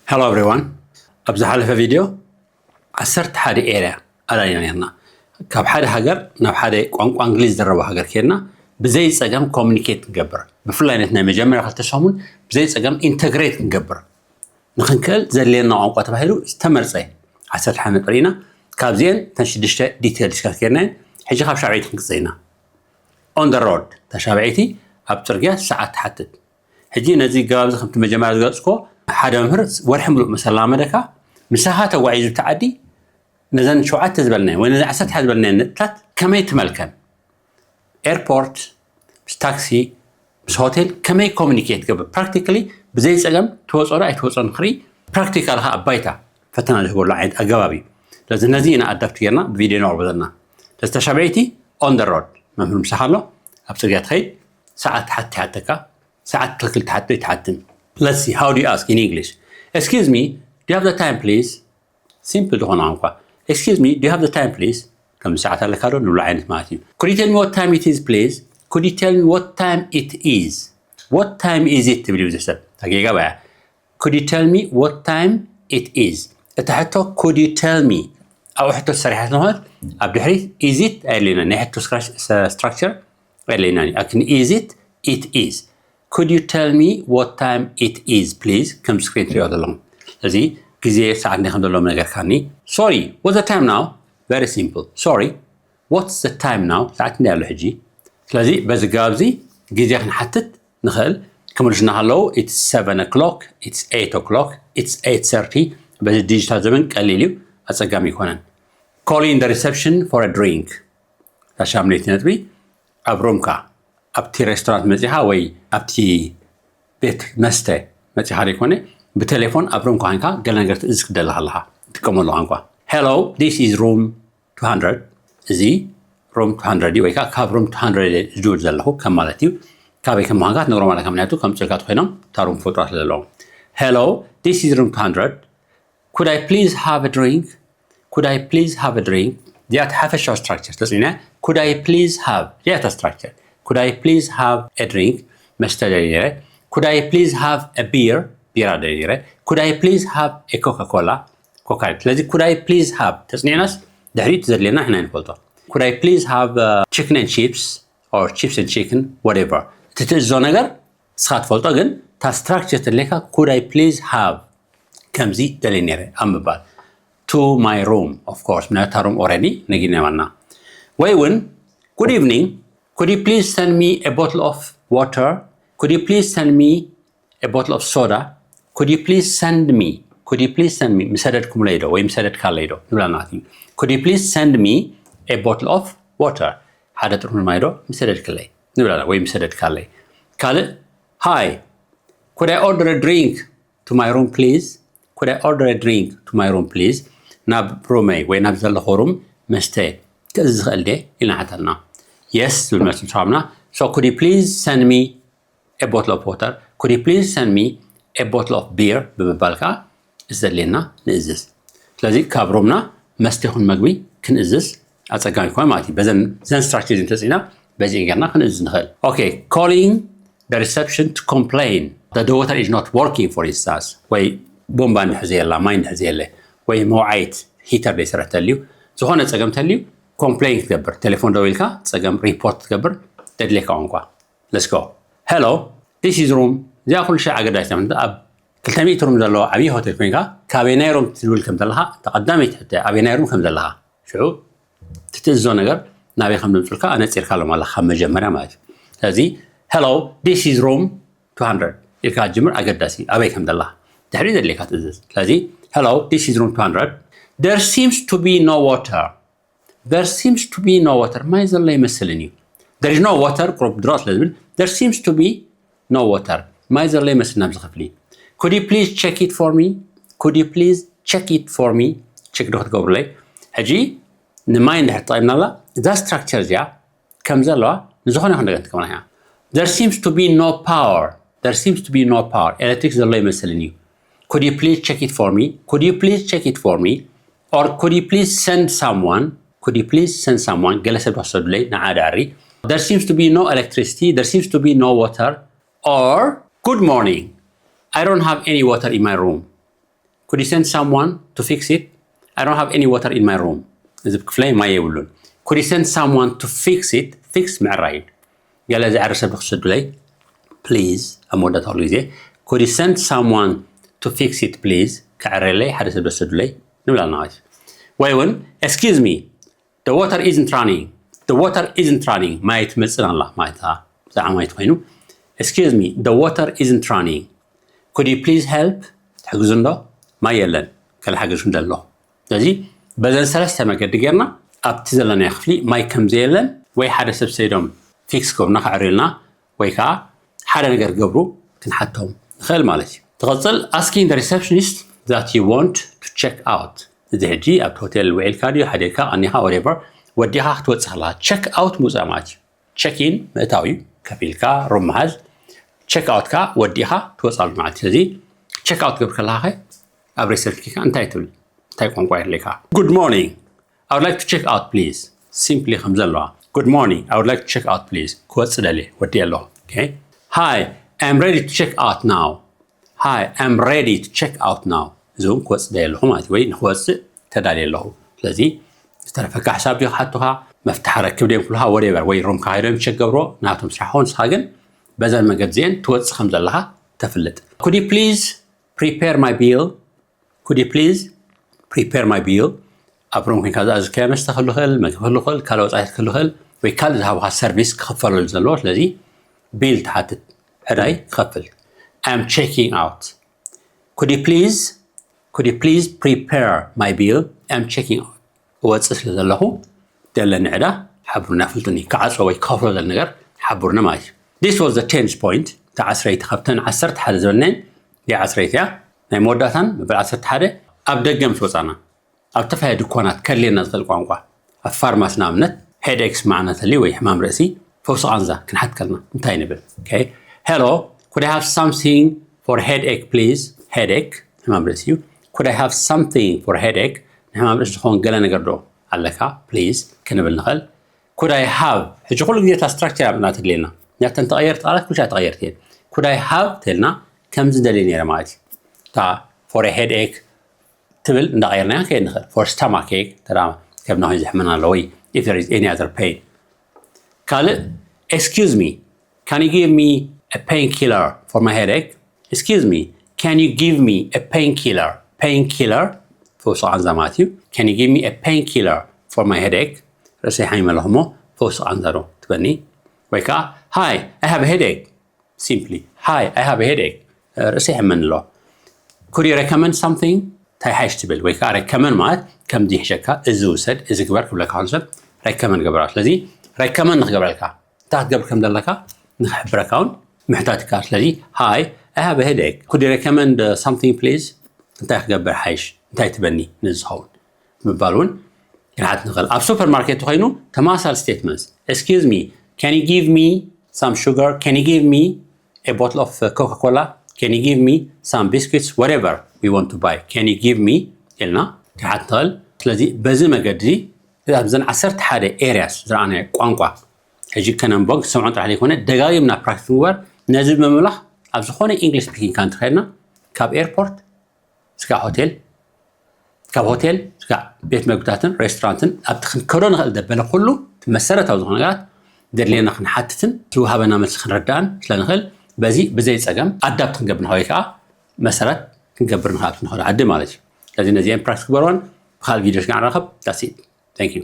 Hello everyone. ኣብ ዝሓለፈ ቪድዮ ዓሰርተ ሓደ ኤርያ ኣላሊና ነርና። ካብ ሓደ ሃገር ናብ ሓደ ቋንቋ እንግሊዝ ዝረባ ሃገር ከድና ብዘይ ጸገም ኮሚኒኬት ክንገብር፣ ብፍላይ ነቲ ናይ መጀመርያ ክልተ ሰሙን ብዘይ ጸገም ኢንተግሬት ክንገብር ንኽንክእል ዘድልየና ቋንቋ ተባሂሉ ዝተመርጸ ዓሰርተ ሓደ ነጥቢ ኢና። ካብዚአን እተን ሽዱሽተ ዲቴል ዲስካስ ጌርናየን። ሕጂ ካብ ሻብዐይቲ ክንቅጽል ኢና። On the road፣ እታ ሻብዐይቲ ኣብ ጽርግያ ሰዓት ትሓትት። ሕጂ ነዚ ገባብ እዚ ከምቲ መጀመርያ ዝገለጽኩዎ፣ ሓደ መምህር ወርሒ ምሉእ ምስ ኣላመደካ፣ ምሳኻ ተጓዒዙ እቲ ዓዲ ነዘን ሸውዓተ ዝበልናየን ወይ ነዘን ዓሰርተ ሓደ ዝበልናየን ነጥብታት ከመይ ትመልከን? ኤርፖርት፣ ምስ ታክሲ፣ ምስ ሆቴል ከመይ ኮሚኒኬት ትገብር? ፕራክቲካሊ ብዘይ ጸገም ትወጾ ዶ ኣይትወጾን ክርኢ፣ ፕራክቲካል ከኣ ኣብ ባይታ ፈተና ዝህበሉ ዓይነት ኣገባብ እዩ። ስለዚ ነዚ ኢና ኣዳፕት ጌርና ብቪድዮ ነቕርቦ ዘለና። ስለዚ እታ ሻብዐይቲ on the road፣ መምህር ምሳኻ ኣሎ፣ ኣብ ጽርግያ ትኸይድ፣ ሰዓት ትሓት ይሓተካ፣ ሰዓት ትኽክል ትሓት ዶ ኣይትሓትን? Let's see, how do you ask in English? Excuse me, do you have the time, please? ሲምፕል ዝኾነ ቋንቋ። Excuse me, do you have the time, please? ከም ሰዓት ኣለካ ዶ ንብሎ ዓይነት ማለት እዩ። Could you tell me what time it is, please? Could you tell me what time it is? What time is it ትብል እዩ ሰብ። እታ ጌጋ ባያ። Could you tell me what time it is? እታ ሕቶ could you tell me ኣብኡ ሕቶ ሰሪሓ ስለዝኾነት ኣብ ድሕሪት is it ኣየድልየናን። ናይ ሕቶ ስትራክቸር ኣየድልየናን እዩ። ኣክን is it? It is. Could you tell me what time it is, please? ከም ስክሪን ትሪኦ ዘለኹም። ስለዚ ግዜ ሰዓት እንታይ ከም ዘለዎም ነገርካኒ። Sorry, what's the time now? Very simple. Sorry, what's the time now? ሰዓት እንታይ ኣሎ ሕጂ? ስለዚ በዚ ገባብ እዚ ግዜ ክንሓትት ንኽእል። ክምልሱና ከለዉ it's seven o'clock, it's eight o'clock, it's eight thirty። በዚ ዲጂታል ዘመን ቀሊል እዩ፣ ኣጸጋሚ ኣይኮነን። Calling the reception for a drink። እታ ሻምነይቲ ነጥቢ ኣብ ሩምካ ኣብቲ ሬስቶራንት መጺኻ ወይ ኣብቲ ቤት መስተ መጺኻ ዘይኮነ ብቴሌፎን ኣብ ሩምካ ኮይንካ ገለ ነገር ትእዝዝ ክትደሊ ከለኻ ትጥቀመሉ ቋንቋ። Hello, this is room two hundred። እዚ ሩም two hundred እዩ ወይ ከዓ ካብ ሩም two hundred እየ ዝድውል ዘለኹ ከም ማለት እዩ። ካበይ ከም ምዃንካ ትነግሮም ኣለካ፣ ምክንያቱ ከምፅእልካ ተኮይኖም እታ ሩም ክፈልጥዋ ስለ ዘለዎም። Hello, this is room two hundred. Could I please have a drink? Could I please have a drink? እዚኣ እቲ ሓፈሻዊ ስትራክቸር ተፅኒና። Could I please have? እዚኣ እታ ስትራክቸር። Could I please have a drink? መስተ ደልየ ነይረ። Could I please have a beer? ቢራ ደልየ ነይረ። Could I please have a Coca-Cola? ኮካ። ስለዚ could I please have ተፅኒዕናስ ድሕሪት ዘድልየና ንሕና ንፈልጦ። Could I please have chicken and chips or chips and chicken, whatever? እቲ ትእዝዞ ነገር ንስኻ ትፈልጦ፣ ግን እታ ስትራክቸር ተድልየካ could I please have ከምዚ ደልየ ነይረ ኣብ ምባል። To my room, of course፣ ምክንያቱ እታ ሩም ኦረዲ ነጊርናዮ ኣለና። ወይ እውን good evening, could you please send me a bottle of water? Could you please send me a bottle of soda? Could you please send me? Could you please send me? ምሰደድኩምለይ ዶ ወይ ምሰደድካለይ ዶ ንብላ ማለት እዩ። Could you please send me a bottle of water? ሓደ ጥርሙዝ ማይ ዶ ምሰደድክለይ ንብላ ወይ ምሰደድካለይ። ካልእ፣ Hi, could I order a drink to my room, please? Could I order a drink to my room, please? ናብ ሩመይ ወይ ናብ ዘለኹ ሩም መስተ ክእዝዝ ዝኽእል ድየ ኢልና ሓተትና። የስ ዝብል መልሲ ምስ ረኸብና፣ So could you please send me a bottle of water? Could you please send me a bottle of beer? ብምባል ከዓ እዚ ዘድልየና ንእዝዝ። ስለዚ ካብ ሩምና መስተ ይኹን መግቢ ክንእዝዝ ኣጸጋሚ ይኮን ማለት እዩ። በዘን ዘን ስትራክቸር ተጽኢና በዚአን ጌርና ክንእዝዝ ንኽእል። Okay, calling the reception to complain that the water is not working, for instance, ወይ ቦምባ እንድሕር ዘየላ፣ ማይ እንድሕር ዘየለ፣ ወይ መውዓይት ሂተር ዘይሰርሕ ተልዩ፣ ዝኾነ ጸገም ተልዩ ኮምፕሌን ክትገብር፣ ቴሌፎን ደዊልካ ጸገም ሪፖርት ክትገብር ተድልየካ ቋንቋ። Let's go. Hello, this is room. እዚኣ ኩሉ ሻዕ ኣገዳሲት እያ። ኣብ ክልተ ሚእቲ ሩም ዘለዎ ዓብዪ ሆቴል ኮይንካ ካበየናይ ሩም ትድውል ከም ዘለኻ እታ ቀዳመይቲ ሕቶ እያ፣ ኣበየናይ ሩም ከም ዘለኻ። ሽዑ እቲ ትእዝዞ ነገር ናበይ ከም ዘምፅልካ ኣነፂርካ ኣሎም ኣለኻ ካብ መጀመርያ ማለት እዩ። ስለዚ Hello, this is room two hundred ኢልካ ጅምር ኣገዳሲ፣ ኣበይ ከም ዘለኻ ድሕሪ ዘድልየካ ትእዝዝ። ስለዚ Hello, this is room two hundred. There seems to be no water. There seems to be no water. ማይ ዘሎ ኣይመስልን እዩ። There is no water፣ ቁሩብ ድሮ ስለ ዝብል፣ There seems to be no water። ማይ ዘሎ ኣይመስልን ኣብዚ ክፍሊ። Could you please check it for me? Could you please check it for me? ቸክ ዶ ክትገብሩለይ? ሕጂ ንማይ እንድሕር ተጠቒምናላ፣ እዛ ስትራክቸር እዚኣ ከም ዘለዋ ንዝኾነ ይኹን ነገር ንጥቀመላ ኢና። There seems to be no power. There seems to be no power. ኤሌክትሪክ ዘሎ ኣይመስልን እዩ። Could you please check it for me? Could you please check it for me? Or could you please send someone? Could you please send someone? ገለ ሰብ ዶ ክሰዱለይ ንዓዲ ኣሪ። There seems to be no electricity. There seems to be no water. Or, Good morning. I don't have any water in my room. Could you send someone to fix it? I don't have any water in my room. እዚ ክፍለይ ማይ የብሉን። Could you send someone to fix it? Fix ምዕራይ እዩ። ገለ ዝዕሪ ሰብ ክሰዱለይ please። ኣብ መወዳእታ ኩሉ ግዜ Could you send someone to fix it please? ክዕረለይ ሓደ ሰብ ደሰዱለይ ንብላና ማለት እዩ። ወይ እውን excuse me, the water isn't running. The water isn't running. ማይ ትመጽእ ኣላ ማለት ብዛዕባ ማይ ኮይኑ Excuse me, the water isn't running. Could you please help? ትሕግዙ እንዶ? ማይ የለን። ከልሓግዝኩም ደሎ። ስለዚ በዘን ሰለስተ መገዲ ጌርና ኣብቲ ዘለናዮ ክፍሊ ማይ ከም ዘየለን ወይ ሓደ ሰብ ሰይዶም ፊክስ ክገብሩና ከዕርዩልና ወይ ከዓ ሓደ ነገር ክገብሩ ክንሓቶም ንኽእል ማለት እዩ። ትቐፅል asking the receptionist that you want to check out። እዚ ሕጂ ኣብቲ ሆቴል ውዒልካ ድዩ ሓዲርካ ቀኒኻ whatever ወዲኻ ክትወፅእ ከለካ check out ምውፃእ ማለት እዩ። Check in ምእታው እዩ። ከፊልካ ሩም ምሓዝ check out ከዓ ወዲኻ ትወፃሉ ማለት እዩ። ስለዚ check out ክገብር ከለካ ኣብ reception እንታይ ትብል እንታይ ቋንቋ የድልየካ? Good morning, I would like to check out please. Simply ከም ዘለዋ Good morning, I would like to check out please. ክወፅእ ደልየ ወዲየ ኣለኹ። Hi, I am ready to check out now. Hi, I am ready to check out now. እዚ እውን ክወፅእ ደልየ ኣለኹ ማለት እዩ። ወይ ንክወፅእ ተዳልየ ኣለኹ። ስለዚ ዝተረፈካ ሕሳብ ድዩ ክሓቱኻ፣ መፍትሓ ረክብ ድዮም ክብሉኻ whatever፣ ወይ ሩምካ ከይዶም ቸክ ገብርዎ ናቶም ስራሕ ኾን ንስኻ ግን በዘን መገዲ እዚአን ትወፅእ ከም ዘለኻ ተፍልጥ። Could you please prepare my bill? Could you please prepare my bill? ኣብ ሩም ኮይንካ ዝኣዘዝካዮ መስተ ክህሉ ይኽእል፣ ምግቢ ክህሉ ይኽእል፣ ካልእ ወፃኢታት ክህሉ ይኽእል፣ ወይ ካልእ ዝሃቡኻ ሰርቪስ ክኽፈለሉ ዘለዎ። ስለዚ ቢል ትሓትት፣ ዕዳይ ክኸፍል። I am checking out. Could you please, could you please prepare my bill? I am checking out. እወፅእ ስለ ዘለኹ ዘለኒ ዕዳ ሓብሩና፣ ኣፍልጡኒ። ክዓፅዎ ወይ ክኸፍሎ ዘለ ነገር ሓብሩኒ ማለት እዩ። This was the tenth point. እታ ዓስረይቲ ካብተን ዓሰርተ ሓደ ዝበልናየን እያ ዓስረይቲ እያ። ናይ መወዳእታን መበል ዓሰርተ ሓደ ኣብ ደገ ምስ ወፃና ኣብ ተፈላለየ ድኳናት ከድልየና ዝኽእል ቋንቋ ኣብ ፋርማሲ ንኣብነት ሄድኤክስ መዓና ተልዩ ወይ ሕማም ርእሲ ፈውሲ ቃንዛ ክንሓት ከልና እንታይ ንብል? Okay. Hello, could I have something for headache please? Headache ሕማም ርእሲ እዩ። Could I have something for headache? ንሕማም ርእሲ ዝኸውን ገለ ነገር ዶ ኣለካ please ክንብል ንኽእል። Could I have? ሕጂ ኩሉ ግዜ እታ ስትራክቸር ኣብ ምና ተድልየና። እተን ተቐየርቲ ቃላት ኩሉ ሻዕ ተቐየርቲ እየን። Could I have ተልና ከምዚ ደልየ ነይረ ማለት እዩ። እታ for a headache ትብል እንዳቐየርናያ ከየድ ንኽእል። For stomach ache ተዳ ከብድና ኮይኑ ዘሕመና ኣሎ ወይ if there is any other pain። ካልእ excuse me, can you give me a painkiller for my headache? Excuse me, can you give me a painkiller? Painkiller ፈውሲ ቃንዛ ማለት እዩ። Can you give me a painkiller for my headache? ርእሰይ ሓሚመ ኣለኹ እሞ ፈውሲ ቃንዛ ዶ ትበኒ? ወይ ከዓ Hi, I have a headache. Simply Hi, I have a headache. ርእሰይ ሕመኒ ኣሎ። Could you recommend something? እንታይ ሓይሽ ትብል? ወይ ከዓ recommend ማለት ከምዚ ይሕሸካ፣ እዚ ውሰድ፣ እዚ ግበር ክብለካ ከሎ ሰብ recommend ገብራ። ስለዚ recommend ንክገብረልካ እንታይ ክትገብር ከም ዘለካ ንክሕብረካ እውን ምሕታት ይከኣል። ስለዚ Hi, I have a headache. Could you recommend something please? እንታይ ክገብር ሓይሽ? እንታይ ትበኒ? ንዝኸውን ምባል እውን ክንሓት ንኽእል። ኣብ ሱፐርማርኬት ኮይኑ ተመሳሳሊ statements. Excuse me, can you give me some sugar? Can you give me a bottle of Coca-Cola? Can you give me some biscuits? Whatever we want to buy. Can you give me? ኢልና ክንሓት ንኽእል። ስለዚ በዚ መገዲ ኣብዘን ዓሰርተ ሓደ areas ዝረኣናዮ ቋንቋ ሕጂ ከነንቦን ክሰምዖን ጥራሕ ዘይኮነ ደጋጊምና ፕራክቲስ ምግባር ነዚ ብምምላኽ ኣብ ዝኾነ English speaking country ከድና ካብ ኤርፖርት ስጋዕ ሆቴል ካብ ሆቴል ስጋዕ ቤት መግብታትን ሬስቶራንትን ኣብቲ ክንከዶ ንኽእል ዘበለ ኩሉ እቲ መሰረታዊ ዝኾነ ነገራት ዘድልየና ክንሓትትን ዝወሃበና መልሲ ክንረዳእን ስለ ንኽእል በዚ ብዘይ ፀገም ኣዳፕት ክንገብር ንኽእል ወይ ከዓ መሰረት ክንገብር ንኽእል ኣብቲ ንኸዶ ዓዲ ማለት እዩ። ስለዚ ነዚአን ፕራክቲስ ግበርዎን ብካልእ ቪድዮ ስጋዕ ንራኸብ። That's it. Thank you.